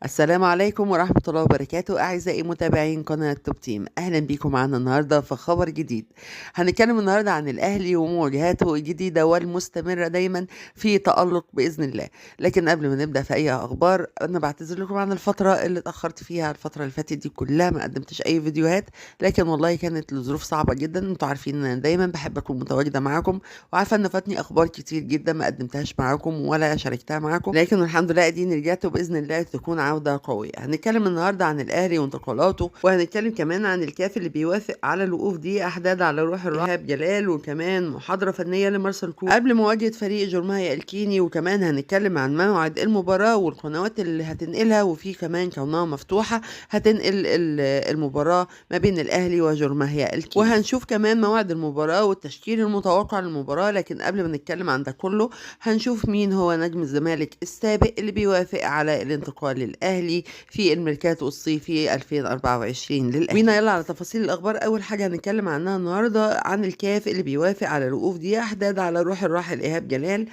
السلام عليكم ورحمة الله وبركاته، أعزائي متابعين قناة توب تيم، أهلا بيكم معنا النهاردة في خبر جديد. هنتكلم النهاردة عن الأهلي ومواجهاته الجديدة والمستمرة دايما في تألق بإذن الله. لكن قبل ما نبدأ في أي أخبار، أنا بعتذر لكم عن الفترة اللي اتأخرت فيها، الفترة اللي فاتت دي كلها ما قدمتش أي فيديوهات، لكن والله كانت الظروف صعبة جدا. انتوا عارفين إن أنا دايما بحب أكون متواجدة معاكم، وعارفة إن فاتني أخبار كتير جدا ما قدمتهاش معاكم ولا شاركتها معاكم، لكن الحمد لله اديني رجعت وبإذن الله تكون عودة قوية. هنتكلم النهاردة عن الأهلي وانتقالاته، وهنتكلم كمان عن الكاف اللي بيوافق على الوقوف دي أحداد على روح الرهاب جلال، وكمان محاضرة فنية لمارسيل كولر قبل مواجهة فريق جورماهيا الكيني، وكمان هنتكلم عن موعد المباراة والقنوات اللي هتنقلها، وفي كمان قناة مفتوحة هتنقل المباراة ما بين الأهلي وجورماهيا الكيني، وهنشوف كمان موعد المباراة والتشكيل المتوقع للمباراة. لكن قبل ما نتكلم عن ده كله، هنشوف مين هو نجم الزمالك السابق اللي بيوافق على الانتقال للأهلي في الميركاتو الصيفي 2024 للأهلي. بينا يلا على تفاصيل الأخبار. أول حاجة هنتكلم عنها النهاردة عن الكاف اللي بيوافق على الوقوف دي أحداد على روح الراحل إيهاب جلال.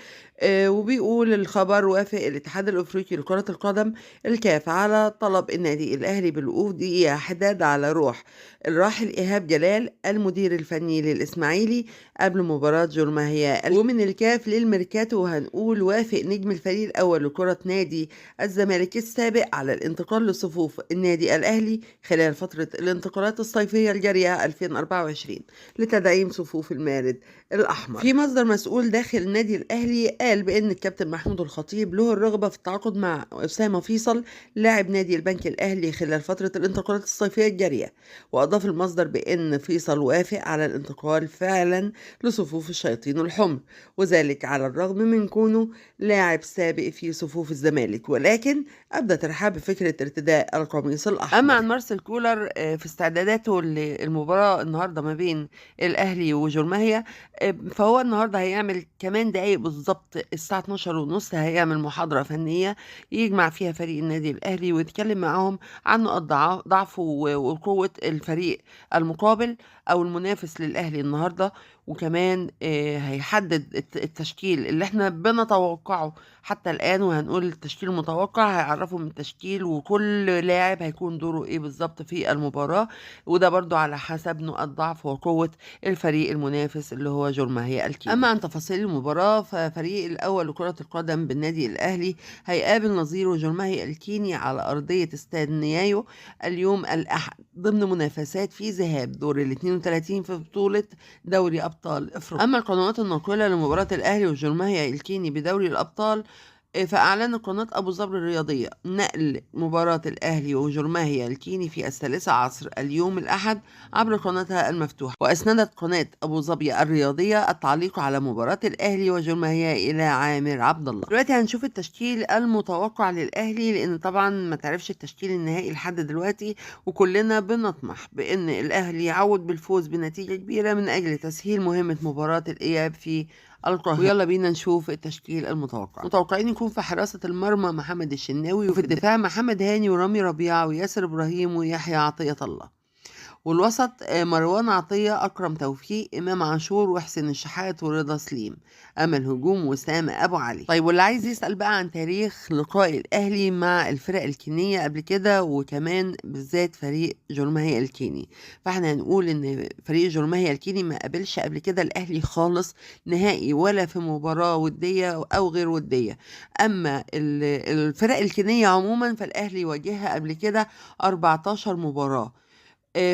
وبيقول الخبر: وافق الاتحاد الافريقي لكرة القدم الكاف على طلب النادي الاهلي بالوقوف دقيقة حداد على روح الراحل ايهاب جلال المدير الفني للاسماعيلي قبل مباراة جورماهيا. ومن الكاف للميركاتو هنقول: وافق نجم الفريق الاول لكرة نادي الزمالك السابق على الانتقال لصفوف النادي الاهلي خلال فترة الانتقالات الصيفية الجارية 2024 لتدعيم صفوف المارد الاحمر. في مصدر مسؤول داخل النادي الاهلي قال بأن الكابتن محمود الخطيب له الرغبة في التعاقد مع أسامة فيصل لاعب نادي البنك الأهلي خلال فترة الانتقالات الصيفية الجارية. وأضاف المصدر بأن فيصل وافق على الانتقال فعلا لصفوف الشياطين الحمر، وذلك على الرغم من كونه لاعب سابق في صفوف الزمالك، ولكن أبدى ترحاب بفكرة ارتداء القميص الأحمر. أما عن مارسيل كولر في استعداداته للمباراة النهاردة ما بين الأهلي وجورماهيا، فهو النهاردة هيعمل كمان دقايق بالظبط الساعة 12:30 هيعمل محاضرة فنية يجمع فيها فريق النادي الأهلي ويتكلم معاهم عن نقط ضعفه وقوة الفريق المقابل أو المنافس للأهلي النهاردة، وكمان هيحدد التشكيل اللي احنا بنتوقعه حتى الآن، وهنقول التشكيل المتوقع، هيعرفوا من التشكيل وكل لاعب هيكون دوره ايه بالظبط في المباراة، وده برضو على حسب نقط ضعف وقوة الفريق المنافس اللي هو جورماهيا الكيني. أما عن تفاصيل المباراة، ففريق الأول لكرة القدم بالنادي الأهلي هيقابل نظيره جورماهيا الكيني على أرضية استاد نيايو اليوم الأحد ضمن منافسات في ذهاب دور ال 32 في بطولة دوري أبطال أفريقيا. أما القنوات الناقلة لمباراة الأهلي وجورماهيا الكيني بدوري الأبطال، فأعلنت قناة أبو ظبي الرياضية نقل مباراة الأهلي وجورماهيا الكيني في 3 عصر اليوم الأحد عبر قناتها المفتوحة. وأسندت قناة أبو ظبي الرياضية التعليق على مباراة الأهلي وجورماهيا إلى عامر عبد الله. دلوقتي هنشوف التشكيل المتوقع للأهلي، لأن طبعا ما تعرفش التشكيل النهائي لحد دلوقتي، وكلنا بنطمح بأن الأهلي يعود بالفوز بنتيجة كبيرة من أجل تسهيل مهمة مباراة الإياب في القاهرة. ويلا بينا نشوف التشكيل المتوقع. متوقعين يكون في حراسة المرمى محمد الشناوي، وفي الدفاع محمد هاني ورامي ربيعة وياسر إبراهيم ويحيى عطية الله، والوسط مروان عطية، أكرم توفيق، إمام عاشور، وحسين الشحات، ورضا سليم. أما الهجوم وسام أبو علي. طيب، واللي عايز يسأل بقى عن تاريخ لقاء الأهلي مع الفرق الكينية قبل كده، وكمان بالذات فريق جورماهيا الكيني، فاحنا هنقول إن فريق جورماهيا الكيني ما قابلش قبل كده الأهلي خالص نهائي، ولا في مباراة ودية أو غير ودية. أما الفرق الكينية عموما فالأهلي واجهها قبل كده 14 مباراة،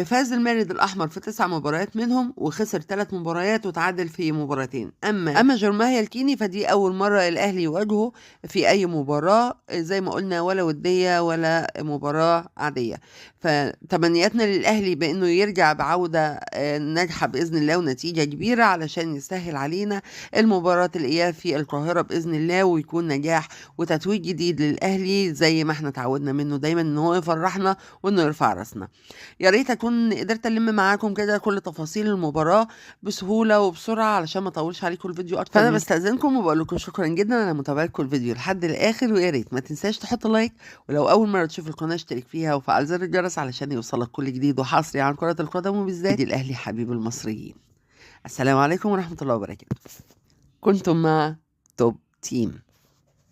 فاز المارد الأحمر في 9 مباريات منهم، وخسر 3 مباريات وتعادل في مباراتين. أما جورماهيا الكيني فدي أول مرة الأهلي يواجهه في أي مباراة، زي ما قلنا ولا ودية ولا مباراة عادية. فتمنياتنا للأهلي بأنه يرجع بعودة ناجحة بإذن الله ونتيجة كبيرة، علشان يسهل علينا المباراة الإياب في القاهرة بإذن الله، ويكون نجاح وتتويج جديد للأهلي زي ما احنا تعودنا منه دايما، إن هو يفرحنا وإنه يرفع راسنا. يا ريت اكون قدرت الم معاكم كده كل تفاصيل المباراه بسهوله وبسرعه، علشان ما اطولش عليكم الفيديو اكتر. فانا بستاذنكم وبقول لكم شكرا جدا على متابعتكم الفيديو لحد الاخر، ويا ريت ما تنساش تحط like، ولو اول مره تشوف القناه اشترك فيها وفعل زر الجرس علشان يوصلك كل جديد وحصري عن كره القدم وبالذات الاهلي حبيب المصريين. السلام عليكم ورحمه الله وبركاته. كنتم مع توب تيم.